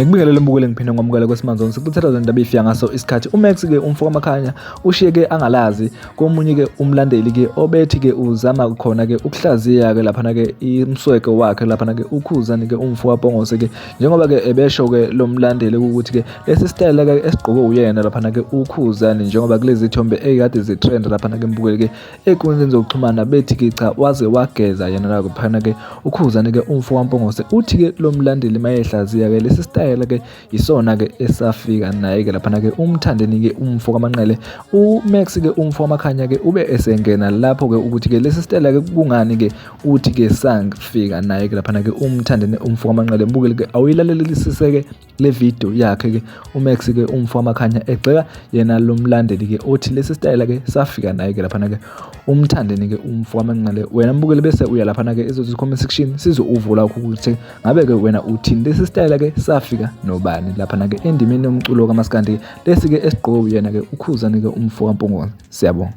Ngikubingelele mbukeli, ngiphinde ngwamukele kweSimanzoni. Sikuthela lento abifika ngaso isikhathi. UMax ke umfo kaMakhanya ushiye ke angalazi komunye ke umlandeli ke obethi ke uzama khona ke ukuhlaziya ke laphana ke imsweke wakhe laphana ke uKhuzani ke umfo kaPongose ke, njengoba ke ebesho ke lo mlandeli ukuthi ke lesi style ke esigqoke uyena laphana ke uKhuzani, njengoba kulezi thombe ekade zitrend laphana ke mbukeli ke enkundleni zokuxhumana, bethi ke cha, waze wageza yena laphana ke uKhuzani ke umfo kaMpongose. Uthi ke lo mlandeli mayehlaziya ke lesi style ke isona ke esafika naye ke laphana ke uMthandeni ke umfo kaManqele. UMax ke umfo kaMakhanya ke ube esengena lapho ke ukuthi ke lesi style ke kungani ke uthi ke sangifika naye ke laphana ke uMthandeni umfo kaManqele. Mbukeli ke, awuyilalelisise ke le video yakhe ke uMax ke umfo kaMakhanya egxeka yena lo mlandeli ke othi lesi style ke safika naye ke laphana ke uMthandeni ke umfo kaManqele. Wena mbukeli, bese uya laphana ke ezothi comment section, sizo uvula ukuthi ngabe ke wena uthini, lesi style ke safika nobani laphana ke endimeni yomculo kaMaskandi, lesi ke esigqoke uyena ke uKhuzani ke umfo kaMpongose. Siyabonga.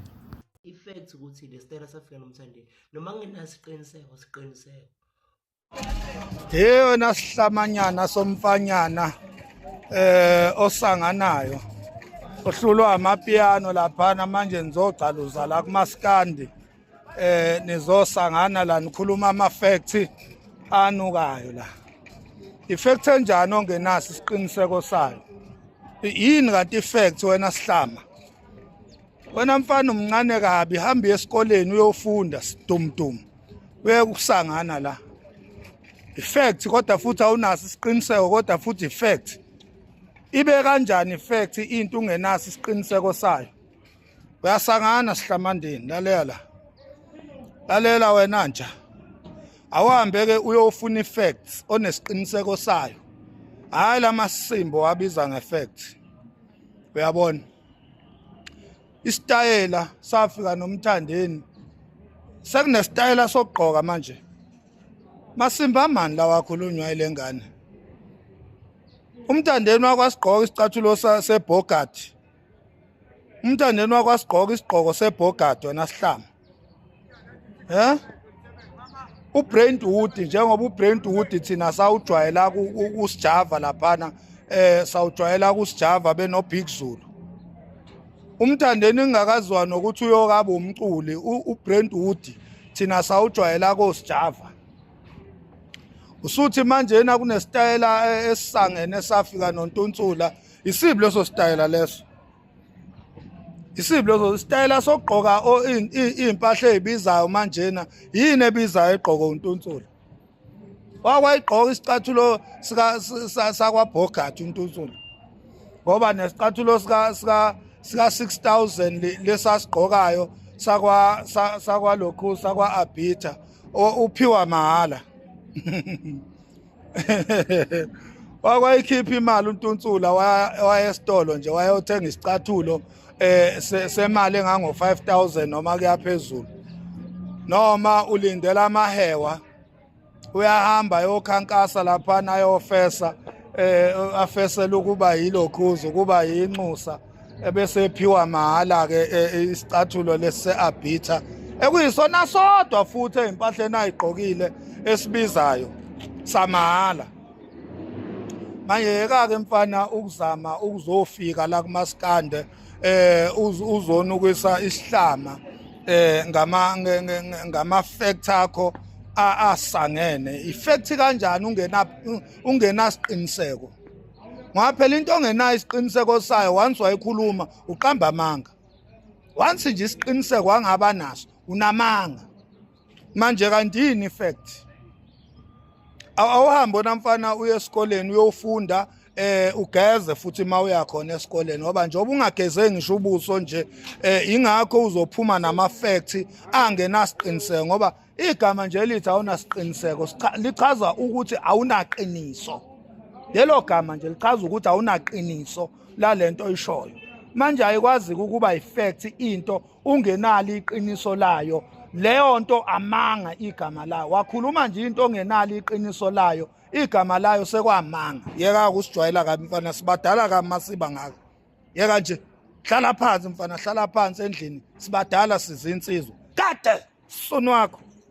I-fact ukuthi le style safika noMthandeni, noma kungenaso isiqiniseko, siqiniseko. Hey wena sihlamanyana somfanyana osanganayo ohlulwa amapiano laphana, manje nizogcaluza la kumaskandi, nizosangana la, nikhuluma ama facts anukayo la. I-fact enjani ongenaso isiqiniseko sayo? Yini kanti i-fact, wena sihlama? Wena mfana umncane kabi, hamba esikoleni uyofunda, sidumdum, uye ukusangana la. I-fact, kodwa futhi awunaso isiqiniseko, kodwa futhi i-fact ibe kanjani i-fact into ungenaso isiqiniseko sayo? Uyasangana sihlamandini. Lalela la, lalela wena nja, awuhambe ke uyofuna i-facts onesiqiniseko sayo, hayi lamasimbo wabiza nge-fact. Uyabona, isitayela safika noMthandeni, sekunesitayela sokugqoka manje. Masimba mani lawa akhulunywa ile ngane? UMthandeni wakwasigqoka isicathulo sebhogadi? UMthandeni wakwasigqoka isigqoko sebhogadi, wena sihlama? UBrentwood, njengoba uBrentwood thina sawujwayela kusijava laphana, sawujwayela kusijava beno Big Zulu. UMthandeni ingakaziwa nokuthi uyokaba umculi, uBrentwood thina sawujwayela kosijava. Usuthi manje yena kunesitayela esisangene esafika noNtunsula. Isibi leso sitayela leso? Isibi leso sitayela sokugqoka iy'mpahla ey'bizayo manjena? Yini ebizayo egqoko uNtunsula? Wakwayigqoka isicathulo sakwaBhogadi uNtunsula? Ngoba nesicathulo sika 6000 lesasigqokayo sakwa sakwalokhu sakwa-Abita uphiwa mahhala. Wakwayikhipha imali uNtunsula, waya esitolo nje, wayothenga isicathulo semali engango 5000 noma kuyaphezulu. Noma ulindela amahewa, uyahamba ayokhankasa laphana, ayofesa, afesela ukuba yilokhuza, ukuba yinxusa, ebese ephiwa mahhala ke isicathulo lesi-Abitha, ekuyisona sodwa futhi ey'mpahleni ayigqokile esibizayo, samahhala. Manje yeka-ke mfana ukuzama ukuzofika la kumaskande, uzonukisa isihlama ngama fact akho asangene. I-fact kanjani ungena ungenasiqiniseko? Ngoba phela into ongenayo isiqiniseko sayo, once wayikhuluma uqamba amanga. Once nje isiqiniseko angaba naso, unamanga. Manje kanti yini fact? Awuhambe wena mfana, uye esikoleni uyofunda, ugeze futhi mawuya khona esikoleni, ngoba njengoba ungageze ngisho ubuso nje, ingakho uzophuma nama facts angenasiqiniseko, ngoba igama nje elithi awunasiqiniseko lichaza ukuthi awunaqiniso. Lelo gama nje lichaza ukuthi awunaqiniso lalento oyishoyo. Manje ayikwazi ukuba i-fact into ungenalo iqiniso layo. Leyo nto amanga igama layo. Wakhuluma nje into ongenalo iqiniso layo, igama layo sekwamanga. Yeka ukusijwayela kabi mfana, sibadala kabi masiba ngaka. Yeka nje, hlala phansi mfana, hlala phansi endlini, sibadala sizinsizwa. Kade sonwakho.